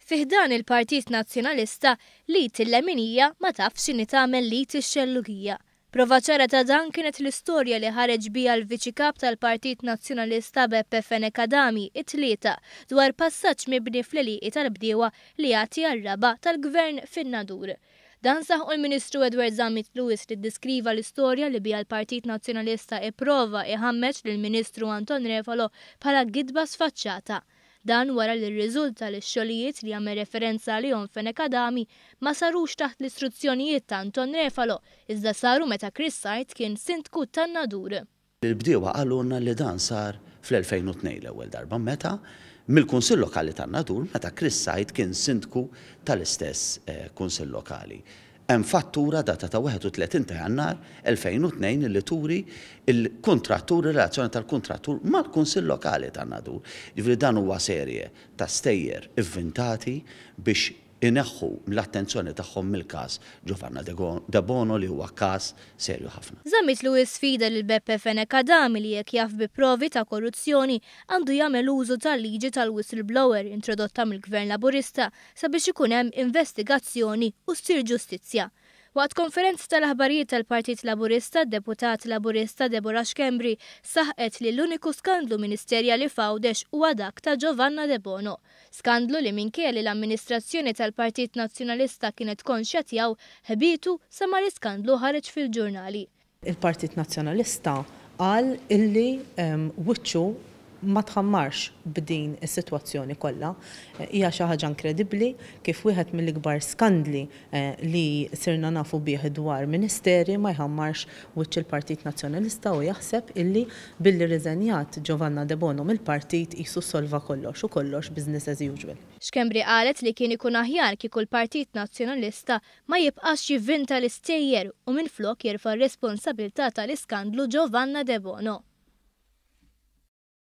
Fi ħdan il-Partit Nazzjonalista, l-id il-leminija ma tafx x'inhi tagħmel l-id ix-xellugija. Prova ċara ta' dan kienet l-istorja li ħareġ biha l-Viċi Kap tal-Partit Nazzjonalista Beppe Fenech Adami it-Tlieta dwar passaġġ mibni fl-għelieqi tal-bdiewa li jagħti għar-raba' tal-Gvern fin-Nadur. Dan saħqu l-Ministru Edward Zammit Lewis li ddeskriva l-istorja li biha l-Partit Nazzjonalista ipprova iħammeġ lill-Ministru Anton Refalo bħala gidba sfaċċata. Dan wara li rriżulta li x-xogħlijiet li għamel referenza għalihom Fenech Adami ma sarux taħt l-istruzzjonijiet ta' Anton Refalo iżda saru meta Chris Said kien Sindku tan-Nadur. Il-bdiewa qalulna li dan sar fl-2002 l-ewwel darba meta mill-Kunsill Lokali tan-Nadur meta Chris Said kien Sindku tal-istess Kunsill Lokali. Hemm fattura datata 31 ta' Jannar 2002 li turi l-kuntrattur, ir-relazzjoni tal-kuntrattur mal-Kunsill Lokali tan-Nadur. Jiġifieri dan huwa serje ta' stejjer ivvintati biex ineħħu l-attenzjoni tagħhom mill-każ Giovanna Debono li huwa każ serju ħafna. Zammit Lewis sfida lil Beppe Fenech Adami li jekk jaf bi provi ta' korruzzjoni għandu jagħmel użu tal-liġi tal-whistleblower introdotta mill-Gvern Laburista sabiex ikun hemm investigazzjoni u ssir ġustizzja. Waqt konferenza tal-aħbarijiet tal-Partit Laburista, d-Deputat Laburista Deborah Schembri saħqet li l-uniku skandlu ministerjali f'Għawdex huwa dak ta' Giovanna Debono. Skandlu li minkejja li l-amministrazzjoni tal-Partit Nazzjonalista kienet konxja tiegħu, ħbietu sa ma l-iskandlu ħareġ fil-ġurnali. Il-Partit Nazzjonalista qal illi wiċċu ma tħammarx b'din is-sitwazzjoni kollha. Hija xi ħaġa inkredibbli kif wieħed mill-ikbar skandli li sirna nafu bih dwar ministeri ma jħammarx wiċċ il-Partit Nazzjonalista u jaħseb illi billi rriżenjat Giovanna Debono mill-partit qisu ssolva kollox u kollox business as usual. Schembri qalet li kien ikun aħjar kieku l-Partit Nazzjonalista ma jibqax jivvinta l-istejjer u minflok jerfa' r-responsabilità tal-iskandlu Giovanna Debono.